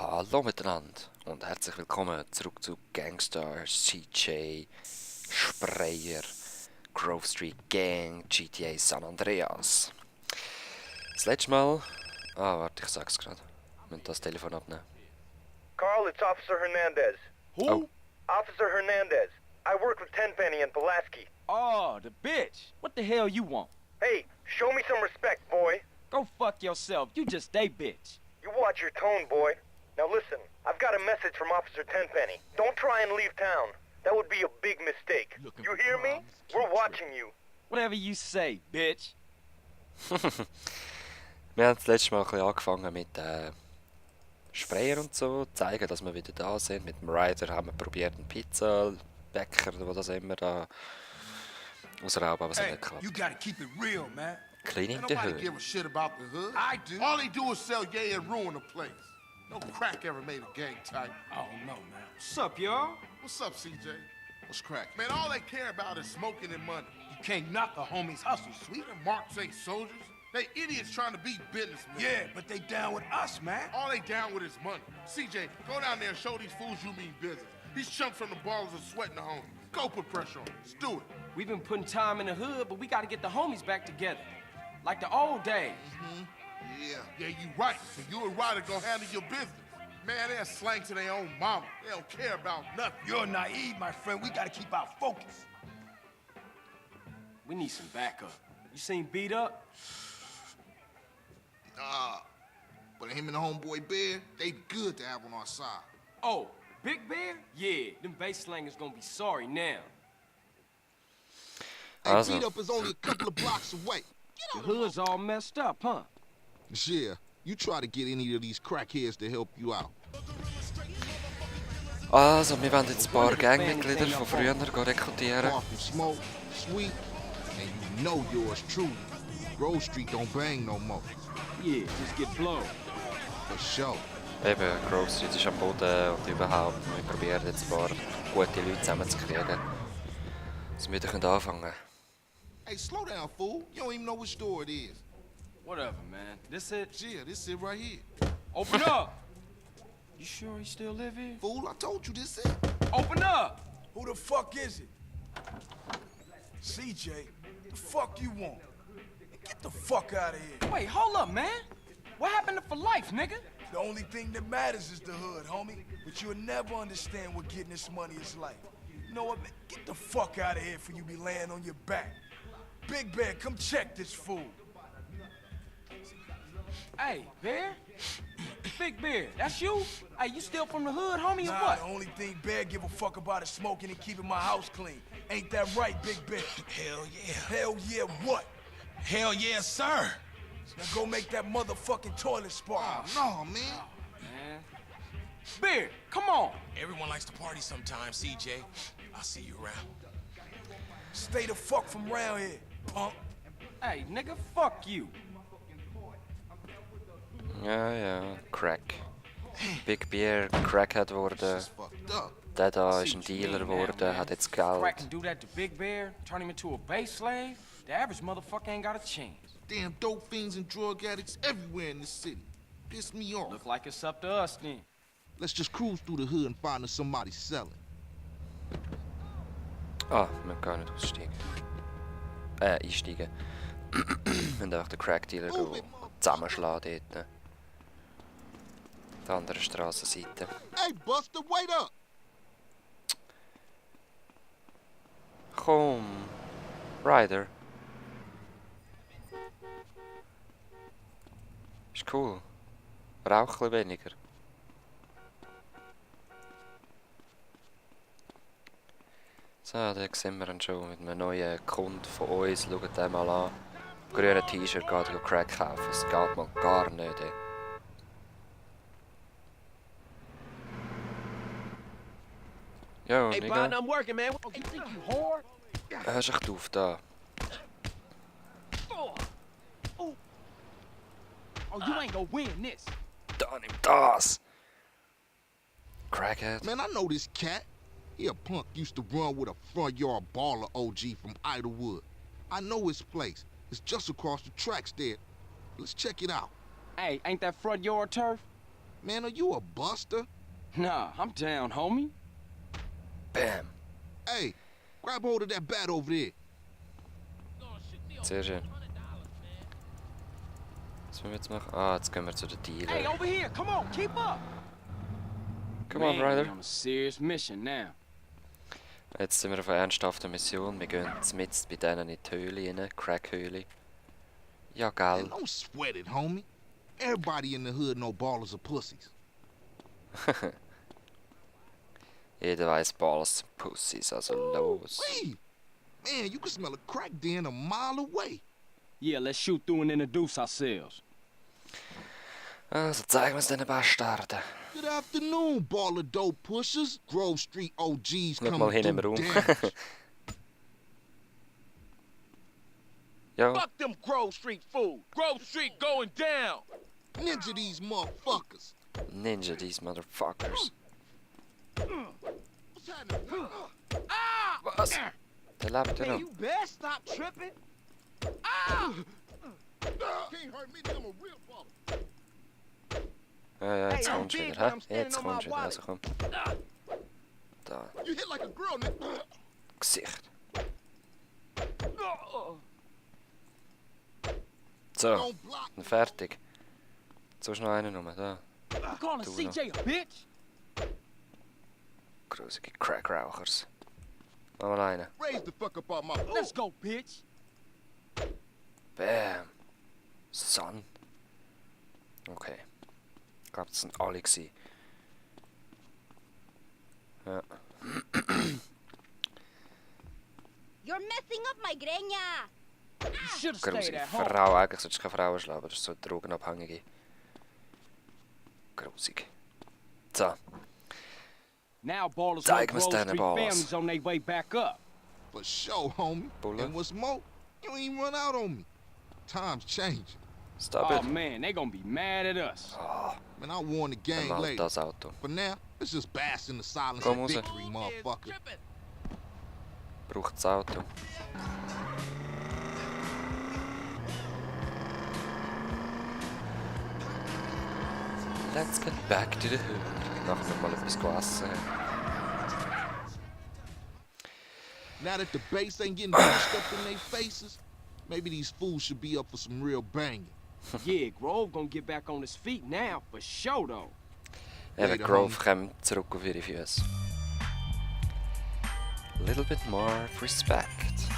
Hallo miteinander und herzlich willkommen zurück zu Gangstar, CJ, Sprayer, Grove Street Gang, GTA San Andreas. Das letzte Mal... warte, ich sag's gerade. Ich muss das Telefon abnehmen. Carl, it's Officer Hernandez. Who? Oh. Officer Hernandez. I work with Tenpenny and Pulaski. Oh, the bitch. What the hell you want? Hey, show me some respect, boy. Go fuck yourself. You just a bitch. You watch your tone, boy. Now listen, I've got a message from Officer Tenpenny. Don't try and leave town. That would be a big mistake. You hear me? We're watching you. Whatever you say, bitch. Wir haben das letzte Mal ein bisschen angefangen mit Sprayer und so, zeigen, dass wir wieder da sind. Mit dem Rider haben wir probiert, einen Pizza-Bäcker oder was immer da ausrauben, aber es hat nicht geklappt. You gotta keep it real, man. Cleaning Ain't the nobody hood. give a shit about the hood. I do. All they do is sell yay and ruin the place. No crack ever made a gang type. Oh, no, man. What's up, y'all? What's up, CJ? What's crack? Man, all they care about is smoking and money. You can't knock a homie's hustle, sweet. Them marks ain't soldiers. They idiots trying to be businessmen. Yeah, but they down with us, man. All they down with is money. CJ, go down there and show these fools you mean business. These chumps from the ballers are sweating the homies. Go put pressure on them. Let's do it. We've been putting time in the hood, but we gotta get the homies back together. Like the old days. Yeah, you right. So you and Ryder gonna handle your business. Man, they're slang to their own mama. They don't care about nothing. You're naive, my friend. We gotta keep our focus. We need some backup. You seen Beat Up? But him and the homeboy Bear, they good to have on our side. Oh, Big Bear? Yeah, them bass slangers gonna be sorry now. Hey, Also. Beat Up is only a couple of blocks away. The hood's all messed up, huh? Yeah, you try to get any of these crackheads to help you out. Also, wir werden jetzt ein paar Gangmitglieder von früher rekrutieren. Far from smoke, sweet, and you know yours truly. Grove Street don't bang no more. Yeah, just get blown. For sure. Eben, Grove Street ist am Boden und überhaupt. Wir probieren jetzt ein paar gute Leute zusammenzukriegen, dass wir wieder anfangen können. Hey, slow down, fool. You don't even know which door it is. Whatever, man. This it? Yeah, this it right here. Open up! You sure he still live here? Fool, I told you this it. Open up! Who the fuck is it? CJ, the fuck you want? Get the fuck out of here. Wait, hold up, man. What happened to for life, nigga? The only thing that matters is the hood, homie. But you'll never understand what getting this money is like. You know what, man? Get the fuck out of here before you be laying on your back. Big Bear, come check this fool. Hey, Bear? Big Bear, that's you? Hey, you still from the hood, homie, or Nah, what? the only thing Bear give a fuck about is smoking and keeping my house clean. Ain't that right, Big Bear? Hell yeah. Hell yeah, what? Hell yes, sir. Now go make that motherfucking toilet spark. No, man. Man. Bear, come on. Everyone likes to party sometimes, CJ. I'll see you around. Stay the fuck from round here, punk. Hey, nigga, fuck you. Ja, Crack. Big Bear, Crackhead geworden. It's fucked up. Der da ist ein Dealer geworden, hat jetzt Crack Geld. can do that to Big Bear, turn him into a base slave. The average motherfucker ain't got a chance. Damn dope fiends and drug addicts everywhere in the city. Piss me off. Look like it's up to us then. Let's just cruise through the hood and find us somebody selling. Wir können nicht aussteigen. Einsteigen. Wir müssen einfach den Crack-Dealer zusammenschlagen dort. Der anderen Strassenseite. Hey, Buster, wait up! Komm, Ryder. Ist cool. Rauch ein bisschen weniger. So, da sehen wir ihn schon mit einem neuen Kunden von uns. Schaut den mal an. Grüne T-Shirt geht Crack kaufen. Es geht mal gar nicht. Jo, Nigga. I'm working, man. Oh, you think you whore? Hörst echt auf da. Oh, you ain't gonna win this. Da nimm das! Crackhead. Man, I know this cat. He a punk used to run with a front yard baller OG from Idlewood. I know his place. It's just across the tracks there. Let's check it out. Hey, ain't that front yard turf? Man, are you a buster? Nah, I'm down, homie. Bam. Hey, grab hold of that bat over there. Sehr schön. Was müssen wir jetzt machen? Ah, jetzt gehen wir zu den Hey, Dealer. over here, come on, keep up. Come on, Man, brother. we on a serious mission now. Jetzt sind wir auf einer ernsthaften Mission. Wir gehen mit bei denen in die Höhle rein, Crackhöhle. Ja, Man, gell. don't sweat it, homie. Everybody in the hood know ballers are pussies. Jeder weiß, Ballas sind Pussys, also los. Wee! Man, you can smell a crack den a mile away. Yeah, let's shoot through and introduce ourselves. Also zeigen wir es den Bastarden. Good afternoon, baller dope pushers. Grove Street OGs Schau mal coming hin im through Raum. damage. Ja, Fuck them Grove Street fools. Grove Street going down. Ninja these motherfuckers. Ninja, these motherfuckers. What's happening? Was? Der lebt ja Hey, noch. you better stop tripping. Can't hurt me, I'm a real baller. Ja, ja, jetzt Hey, I'm kommst du big, wieder, but hä? I'm standing Jetzt on my kommst du wieder, wallet. also komm. Da, You hit like a girl, nigga. Gesicht. So, Don't block. dann fertig. So ist noch einer rum, da. You calling Du CJ a bitch? Grusige Crackrauchers. Mal einen. Raise the fuck up out my Let's go, bitch. Bam. Son. Okay. Ich glaube, das sind alle gewesen. Ja. You're messing up my greña. You should have stayed Grusige at home. Frau. Eigentlich solltest du keine Frauen schlagen, aber das ist so eine Drogenabhängige. Grusig. So. Now ballers Zeig want mir's Grove denen, Street Ballas. families on their way back up. For sure, homie. Buller. And what's more, you ain't even run out on me. Times changing. Stop Oh it. man, they gonna be mad at us. Oh, Man, I warn the gang mal later. das Auto. For now, let's just bask in the silence Komm of raus. victory, motherfucker. Braucht das Auto. Let's get back to the hood. Nachher wir mal etwas essen. Now that the bass ain't getting pushed up in their faces, maybe these fools should be up for some real banging. Yeah, Grove gonna get back on his feet now, for sure though. Eben, Later, Grove kommt zurück auf ihre Füße. A little bit more of respect.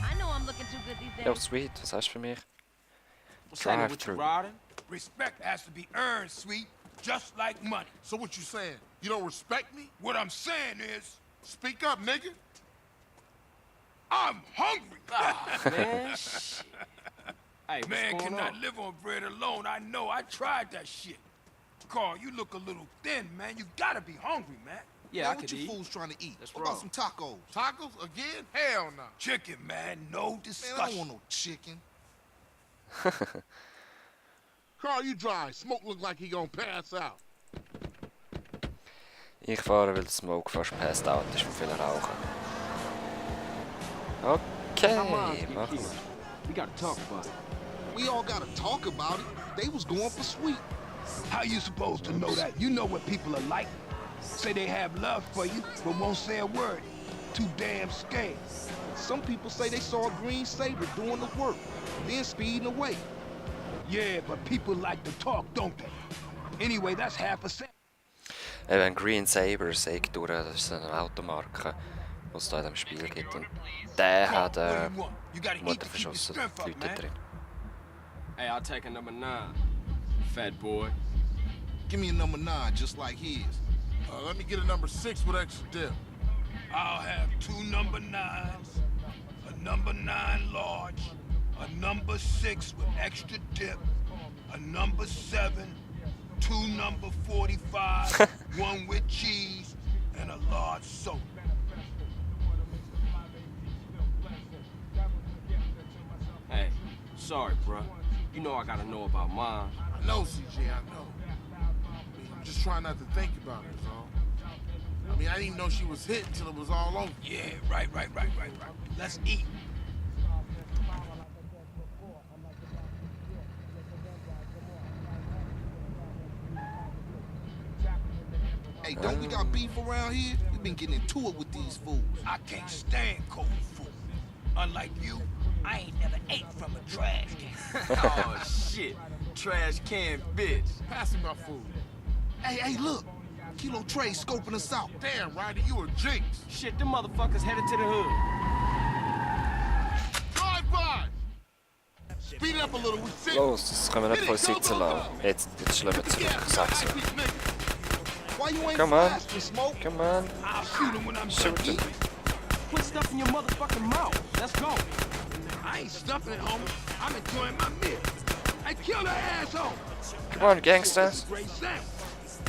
I know I'm looking too good these Yo, days. sweet, was hast du für mich? What's happening with you, Drive-through. Rodden? Respect has to be earned, sweet, just like money. So what you saying? You don't respect me? What I'm saying is, Speak up, nigga. I'm hungry. Man, shit. Hey, Man what's going cannot on? live on bread alone. I know. I tried that shit. Carl, you look a little thin, man. You gotta be hungry, man. Yeah, Man, I what could you eat. fools trying to eat? That's What about wrong. some tacos? Tacos again? Hell no. Chicken, man. No Man, discussion. I don't want no chicken. Carl, you dry. Smoke look like he gonna pass out. Ich fahre, weil der Smoke fast passed out ist von vielen Rauchen. Okay, How moms get machen killed? wir. We gotta talk about it. We all gotta talk about it. They was going for sweet. How you supposed to know that? You know what people are like. Say they have love for you, but won't say a word. Too damn scared. Some people say they saw a green saber doing the work, then speeding away. Yeah, but people like to talk, don't they? Anyway, that's half a cent. Eben, Green Saber sagt durch, das ist eine Automarke, die es da in diesem Spiel gibt. Und der hat What do you want? You gotta eat Mutter to keep your verschossen, strength die up, Leute man. drin. Hey, I'll take a number 9. Fat boy. Give me a number 9 just like his. Let me get a number 6 with extra dip. I'll have 2 number 9s, a number 9 large, a number 6 with extra dip, a number 7, 2 number 45, 1 with cheese, and a large soda. Hey, sorry, bruh. You know I gotta know about mine. I know, CJ, I know. I'm just trying not to think about it, is all. I mean, I didn't even know she was hit until it was all over. Yeah, right. Let's eat. Hey, don't we got beef around here? We've been getting into it with these fools. I can't stand cold food. Unlike you, I ain't never ate from a trash can. Oh, shit. Trash can bitch. Pass me my food. Hey, look. Kilo Trey scoping us out. Damn, Ryder, you a jinx. Shit, them motherfuckers headed to the hood. Drive by. Speed it up a little. We sit. Los, das können wir nicht voll sitzen lassen. Jetzt schlagen wir zurück, ich sag's dir. Why you ain't Come on. faster, Smoke? Come on. I'll shoot him when I'm Shoot done him. eating. Quit stuffing your motherfucking mouth. Let's go. I ain't stuffing it, homie. I'm enjoying my meal. Hey, kill that asshole. Come on, gangsters. Great sandwich.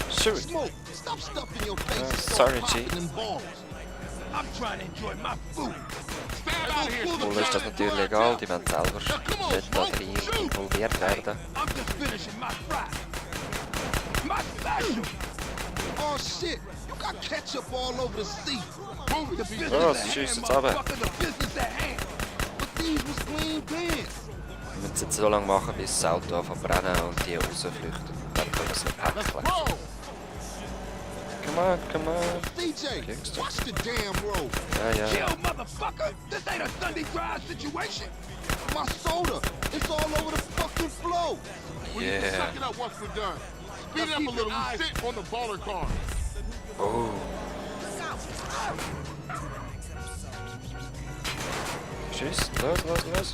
Shoot. Smoke, stop stuffing your face and sorry, start G. popping them balls. I'm trying to enjoy my food. Stand out of here. Wohl ist das natürlich legal, die wollen selber nicht da drin involviert werden. I'm just finishing my fries. My special. Oh shit, you got ketchup all over the seat. The business Oh, at sie hand, schießt jetzt runter. motherfucker, the business at hand. But these was clean pants. Wir müssen es jetzt so lange machen, bis das Auto anfängt zu brennen und die rausflüchten. Dann können wir es nicht häkeln. Whoa. Come on. DJ, Gangster. watch the damn road. Ja. Chill, motherfucker. This ain't a Sunday drive situation. My soda, it's all over the fucking floor. We need to suck it up once we're done. Speed it up a little. We sit on the baller car. Oh. Tschüss, los.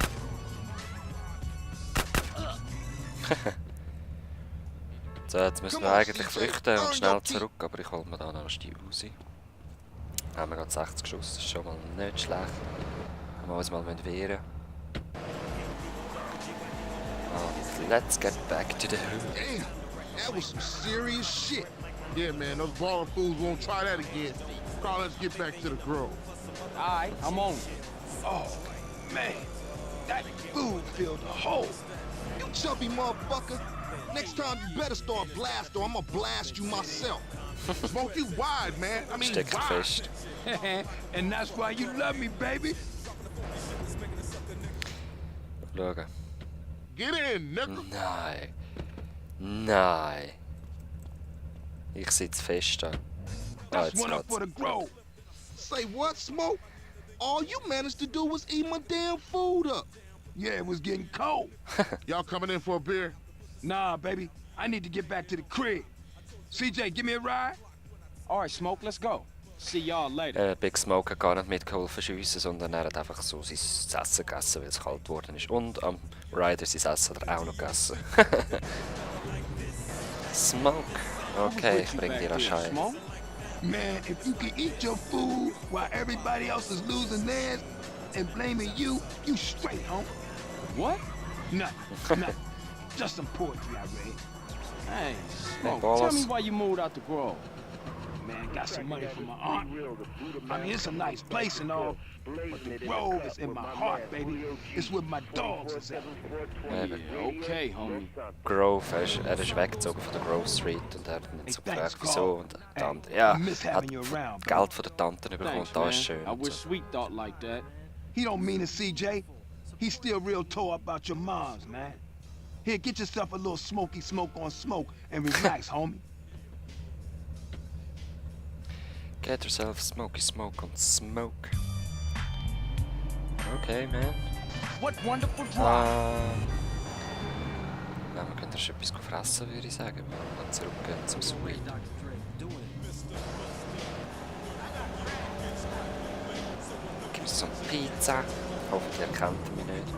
So, jetzt müssen wir eigentlich flüchten und schnell zurück, aber ich hole mir da noch die raus. Haben wir gerade 60 Schuss, das ist schon mal nicht schlecht. Wenn wir uns mal wehren. Und let's get back to the hood. Damn, that was some serious shit. Yeah, man, those baller fools won't try that again. Carl, let's get back to the Grove. All right, I'm on. Oh, man. That food filled the hole. You chubby motherfucker. Next time you better start blast or I'ma blast you myself. Smoke you wide, man. I mean, Steckt wide. fest. And that's why you love me, baby. Schauen. Get in, nigga. Nein. Ich sitze fest da. That's Jetzt one up for geht's. the Grove. Say what, Smoke? All you managed to do was eat my damn food up. Yeah, it was getting cold. Y'all coming in for a beer? Nah, baby. I need to get back to the crib. CJ, give me a ride? All right, Smoke, let's go. See y'all later. Big Smoke hat gar nicht mitgeholfen schiessen, sondern er hat einfach so sein Essen gegessen, weil es kalt geworden ist. Und am Ryder sein Essen hat er auch noch gegessen. Smoke. Okay, ich bring dir Aschei. Smoke? Man, if you can eat your food while everybody else is losing theirs and blaming you, you straight, homie. What? Nothing. Just some poetry I read. Hey, Hey, Smoke, Ballas. tell me why you moved out the Grove. Man, got some money from my aunt. I mean, it's a nice place and all, but the Grove is in my heart, baby. It's where my dogs is at. Okay, homie. Grove, er ist weggezogen von der Grove Street und er hat nicht so Hey, thanks, gefragt, wieso. Und Carl. der andere, Hey, ja, I miss hat having you around, bro. Geld von der Tante bekommen Thanks, und das man. ist schön. I und wish so. Sweet thought like that. He don't mean it, CJ. He's still real tore up about your moms, man. Here, get yourself a little smoky smoke on smoke and relax, homie. Get yourself smoky smoke on smoke. Okay, man. What wonderful drive. Ja, wir können schon etwas fressen, würde ich sagen. Wir gehen zurück zum Sweet. Gib uns so eine Pizza. Hoffentlich erkennt er mich nicht.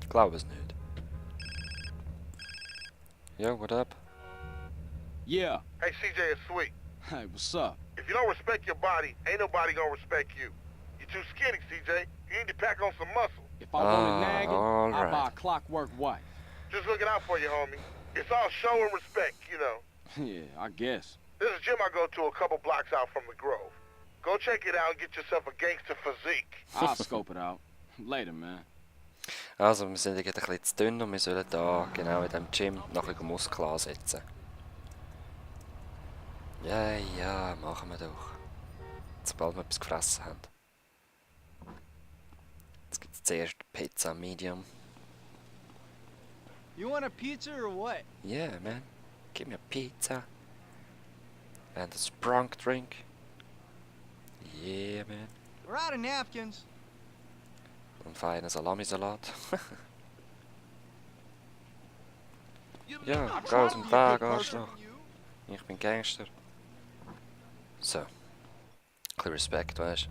Ich glaube es nicht. Yo, what up? Yeah. Hey, CJ, it's Sweet. Hey, what's up? If you don't respect your body, ain't nobody gonna respect you. You're too skinny, CJ. You need to pack on some muscle. If I want to nag it, all I'll buy right. a clockwork wife. Just looking out for you, homie. It's all show and respect, you know. Yeah, I guess. There's a gym I go to a couple blocks out from the Grove. Go check it out and get yourself a gangster physique. I'll scope it out. Later, man. Also, wir sind jetzt ein bisschen zu dünn und wir sollen hier genau in diesem Gym noch ein bisschen Muskeln ansetzen. Ja, machen wir doch. Sobald wir etwas gefressen haben. Jetzt gibt es zuerst Pizza Medium. You want a pizza or what? Yeah, man. Give me a pizza. And a sprunk drink. Yeah, man. We're out of napkins. Und feiner Salamisalat. Ja, geh aus dem Weg, Arschloch. Ich bin Gangster. So. Ein bisschen Respekt, weißt du?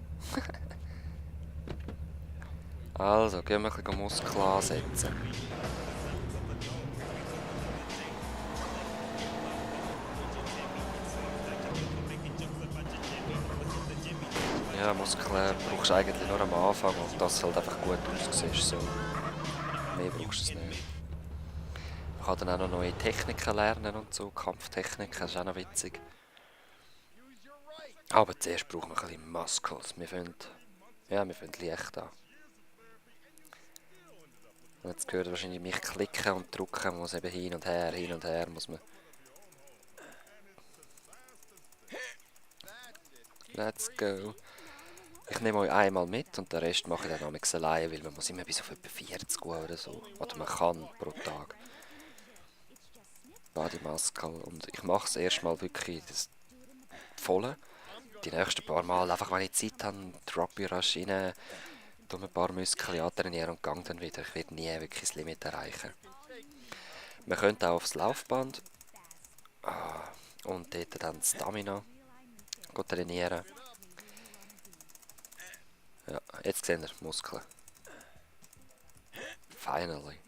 Also, gehen wir ein bisschen Muskeln ansetzen. Ja, Muskeln brauchst du eigentlich nur am Anfang und das halt einfach gut aussieht. So. Mehr brauchst du es nicht. Man kann dann auch noch neue Techniken lernen und so. Kampftechniken, das ist auch noch witzig. Aber zuerst brauchen wir ein bisschen Muscles. Wir fangen leicht an. Und jetzt gehört wahrscheinlich mich klicken und drücken, muss eben hin und her muss man. Let's go. Ich nehme euch einmal mit und den Rest mache ich dann noch alleine, weil man muss immer bis auf etwa 40 gehen oder so. Oder man kann pro Tag. Body Muscle. Und ich mache es erstmal wirklich das volle. Die nächsten paar Mal, einfach wenn ich Zeit habe, drop ich rasch rein, tue ein paar Muskeln antrainieren und gang dann wieder. Ich werde nie wirklich das Limit erreichen. Man könnte auch aufs Laufband und dort dann Stamina trainieren. Ja, jetzt seht ihr Muskeln. Finally.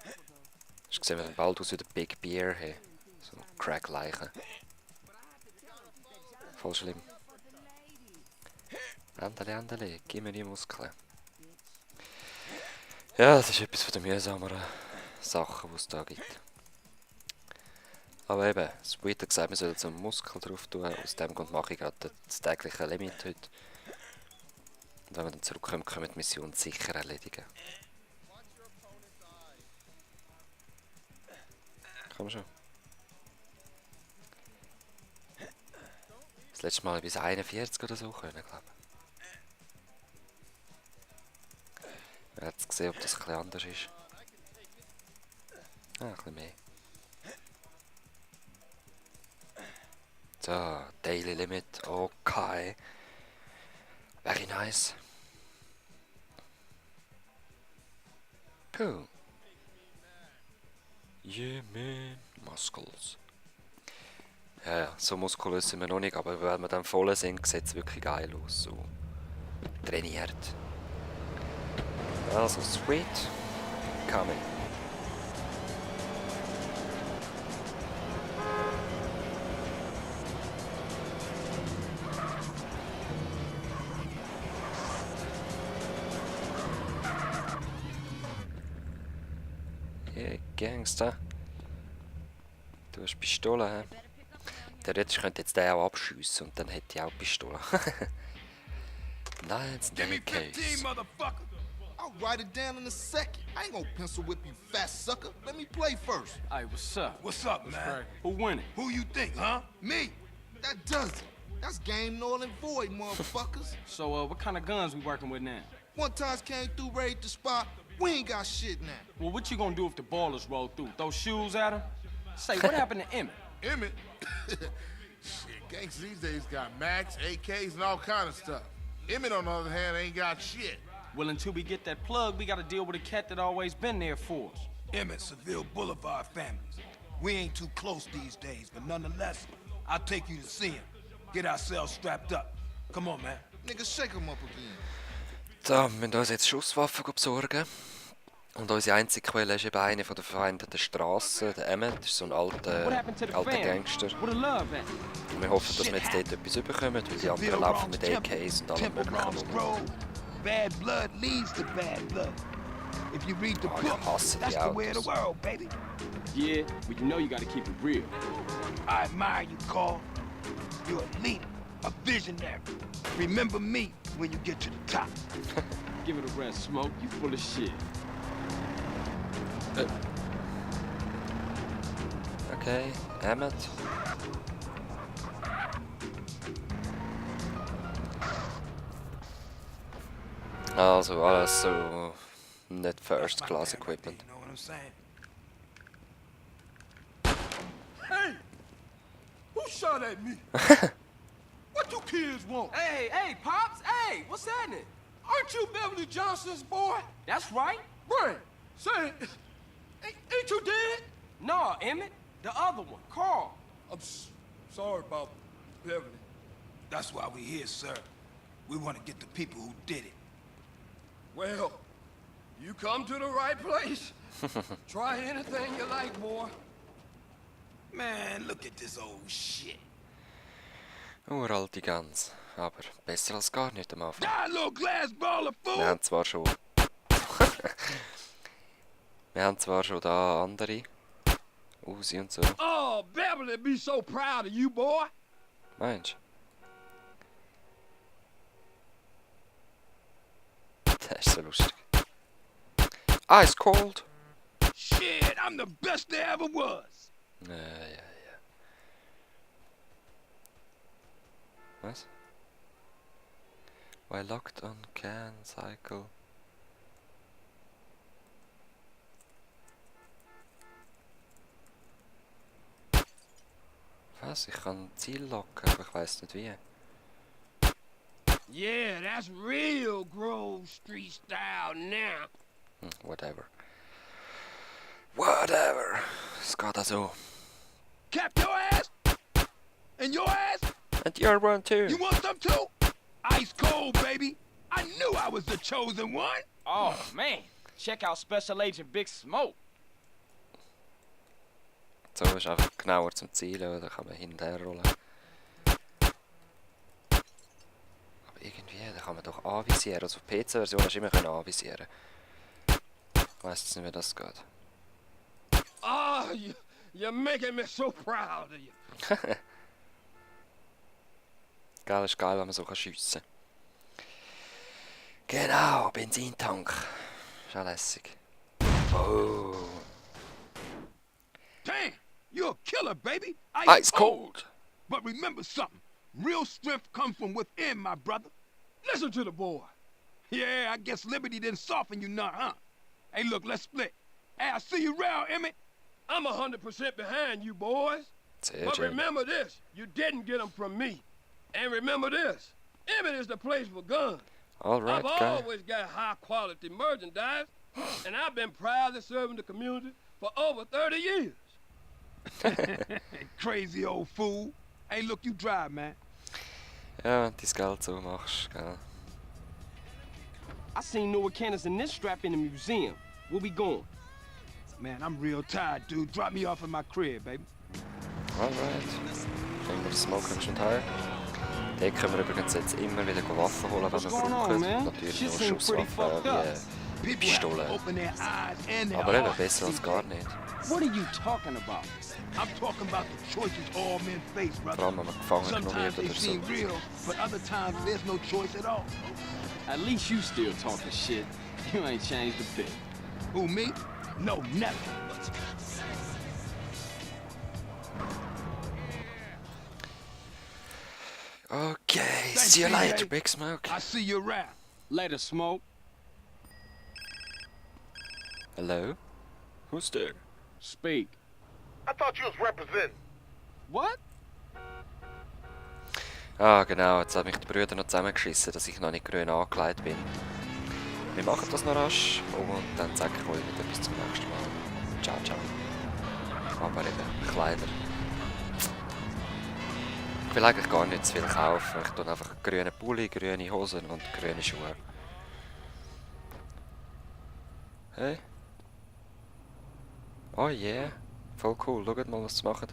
Hast du gesehen, wir bald aus wie der Big Bear haben. So Crack-Leichen. Voll schlimm. Andale, gib mir die Muskeln. Ja, das ist etwas von den mühsameren Sachen, die es da gibt. Aber eben, Später gesagt, wir sollen so einen Muskel drauf tun. Aus dem Grund mache ich gerade das tägliche Limit heute. Und wenn wir dann zurückkommen, können wir die Mission sicher erledigen. Komm schon. Das letzte Mal bis 41 oder so können, glaube ich. Wir haben jetzt gesehen, ob das ein bisschen anders ist. Ah, ein bisschen mehr. So, Daily Limit, okay. Very nice. Cool. Yeah, man. Muscles. Ja, so muskulös sind wir noch nicht, aber wenn wir dann voll sind, sieht es wirklich geil aus. So trainiert. Also, sweet. Coming. Yeah, Gangster. Du hast Pistole, hä? Theoretisch könnte jetzt der auch abschiessen und dann hätte ich auch Pistole. Nein, it's not the case. I'll write it down in a second. I ain't gonna pencil whip you, fat sucker. Let me play first. Hey, what's up? What's up, man? Who winning? Who you think, huh? Me. That does it. That's game null and void, motherfuckers. So, what kind of guns we working with now? One time came through, raided the spot. We ain't got shit now. Well, what you gonna do if the Ballas roll through? Throw shoes at them? Say, what happened to Emmett? Emmett? Shit, gangsters these days got Macs, AKs, and all kind of stuff. Emmett, on the other hand, ain't got shit. Well, until we get that plug, we gotta deal with a cat that always been there for us. Emmett, Seville Boulevard families. We ain't too close these days, but nonetheless, I'll take you to see him. Get ourselves strapped up. Come on, man. Nigga, shake him up again. So, wir müssen uns jetzt Schusswaffen besorgen. Und unsere einzige Quelle ist eben eine von der verwendeten Straßen, der Emmett. Das ist so ein alter Gangster. Und wir hoffen, dass wir jetzt dort etwas bekommen, weil die anderen laufen mit AKs und allem möglichen rum. Bad blood leads to bad blood. If you read the book, that's the way of the world, baby. Yeah, but you know you gotta keep it real. I admire you, Carl. You're a leader, a visionary. Remember me when you get to the top. Give it a rest, Smoke. You full of shit. Okay, Emmett. Also alles so nicht First Class Equipment. You know what I'm saying? shot at me. What you kids want? Hey, Pops, hey, what's happening? Aren't you Beverly Johnson's boy? That's right. Brian, say, ain't you dead? No, Emmett, the other one, Carl. I'm sorry about Beverly. That's why we're here, sir. We want to get the people who did it. Well, you come to the right place. Try anything you like, boy. Man, look at this old shit. Uralte Gans. Aber besser als gar nicht am Anfang. Die little glass ball of food. Wir haben zwar schon da andere. Uzi und so. Oh, Beverly be so proud of you, boy. Meinst du? Das ist so lustig. Ice cold. Shit, I'm the best there ever was. Ja. Was? While locked on can cycle. Was? Ich kann Ziel locken, aber ich weiß nicht wie. Yeah, that's real Grove Street style now. Whatever. Es geht also. Cap your ass? And your ass? And your one too. You want some too? Ice cold, baby. I knew I was the chosen one. Oh, man. Check out Special Agent Big Smoke. So ist einfach genauer zum Zielen, da kann man hin und her rollen. Aber irgendwie, da kann man doch anvisieren. Also auf PC-Version hast du immer anvisieren. Ich weiss jetzt nicht, wie das geht. Oh, you're making me so proud of you. Geil, ist geil, wenn man so schiessen kann. Genau, Benzintank. Ist auch lässig. Oh. Damn, you're a killer, baby. Ice cold. But remember something. Real strength comes from within, my brother. Listen to the boy. Yeah, I guess Liberty didn't soften you none, huh? Hey, look, let's split. Hey, I'll see you around, Emmett. I'm 100% behind you, boys. Sehr But schön. remember this, you didn't get them from me. And remember this, Emmett is the place for guns. Alright, I've guy. always got high-quality merchandise, and I've been proudly serving the community for over 30 years. Crazy old fool. Hey, look, you drive, man. Ja, wenn du dein Geld so machst, gell. I seen Noah cannons in this strap in the museum. Where we going? Man, I'm real tired, dude. Drop me off at my crib, baby. Alright. Bringen wir Smoke und her. Hier können wir übrigens jetzt immer wieder Waffen holen, wenn wir brauchen. Natürlich nur Schusswaffen wie Pistole. Aber eben besser als gar nicht. What are you talking about? I'm talking about the choices all men face, brother. Vor allem, wenn man gefangen genommen Sometimes wird they oder so. seem real, but other times there's no choice at all. At least you still talking shit. You ain't changed a bit. Who, me? No, never. Okay, Thanks, see you CJ. later, Big Smoke. I see you around. Later, Smoke. Hello? Who's there? Speak. I thought you was representing. What? Ah, genau, jetzt haben mich die Brüder noch zusammengeschissen, dass ich noch nicht grün angekleidet bin. Wir machen das noch rasch und dann sage ich euch wieder bis zum nächsten Mal. Ciao, ciao. Aber eben, Kleider. Ich will eigentlich gar nicht zu viel kaufen. Ich tue einfach grüne Pulli, grüne Hosen und grüne Schuhe. Hey? Oh yeah. Voll cool. Schaut mal, was sie machen.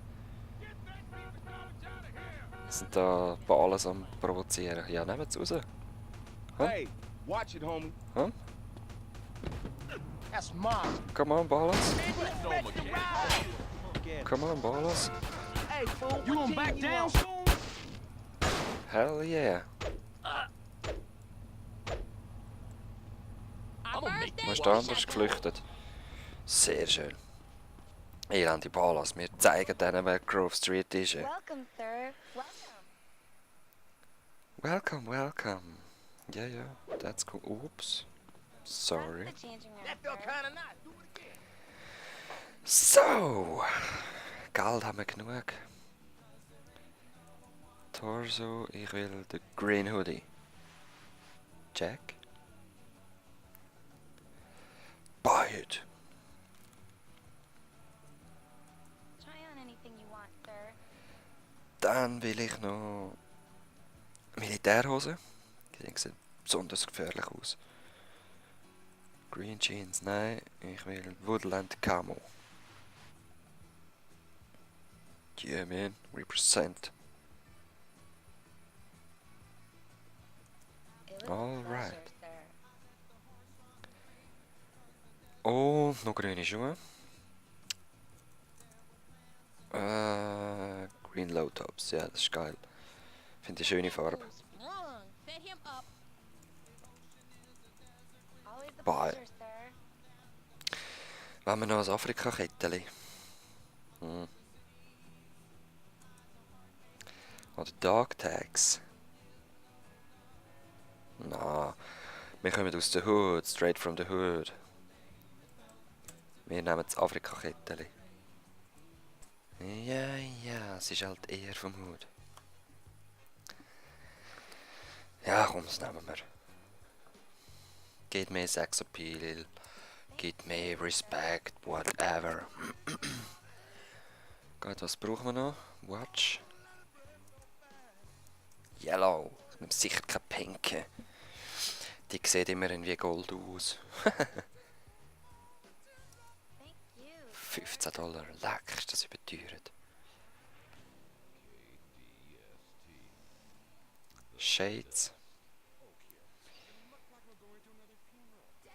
Sie sind da Ballas am provozieren. Ja, nehmt es raus. Hey, watch it, homie. Huh? That's mine. Come on, Ballas. Come on, Ballas. Hey, fool. You gonna back down soon? Hell yeah. Wo ist der anders geflüchtet? Sehr schön. Elende Ballas, wir zeigen denen, wer Grove Street ist. Welcome, sir. Welcome. Welcome, welcome. Yeah, yeah, that's cool. Oops. Sorry. That's the changing room, That felt sir. kind of nice. Do it again. So. Geld haben wir genug. Torso, ich will den Green Hoodie. Jack. Buy it. Try on anything you want, sir. Dann will ich noch Militärhose. Die sehen besonders gefährlich aus. Green Jeans, nein. Ich will Woodland Camo. Yeah man, represent. Alright. Und noch grüne Schuhe. Green Low Tops, ja, das ist geil. Finde ich eine schöne Farbe. Bye. Wenn wir noch ein Afrika-Kettchen. Oder Dog Tags. Na, wir kommen aus der Hood, straight from the Hood. Wir nehmen das Afrika-Kettchen. Ja, es ist halt eher vom Hood. Ja, komm, das nehmen wir. Geht mehr Sexappeal, geht mehr Respect, whatever. Gut, was brauchen wir noch? Watch. Yellow. Ich nehme sicher keine pinke. Die sieht immer irgendwie Gold aus. $15. Leck, ist das überteuert. Shades.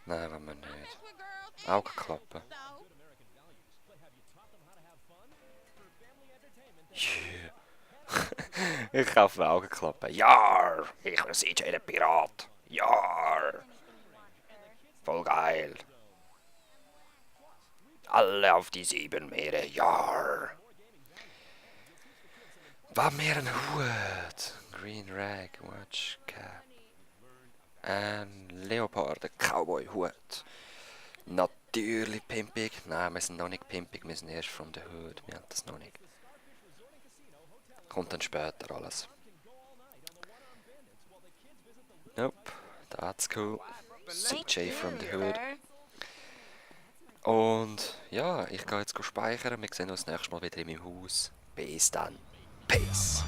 Nein, wollen wir nicht. Augenklappen. Yeah. Ich kaufe Augenklappen. Jar! Ich will CJ der Pirat. Jar! Voll geil. Alle auf die 7 Meere. Jar! Was mir ein Hut. Green Rag, Watch, Cap. Ein Leopard, ein Cowboy-Hut. Natürlich pimpig. Nein, wir sind noch nicht pimpig, wir sind erst from the Hood. Wir haben das noch nicht. Kommt dann später alles. Nope, that's cool. CJ from the Hood. Und ja, ich gehe jetzt speichern. Wir sehen uns das nächste Mal wieder in meinem Haus. Bis dann. Peace.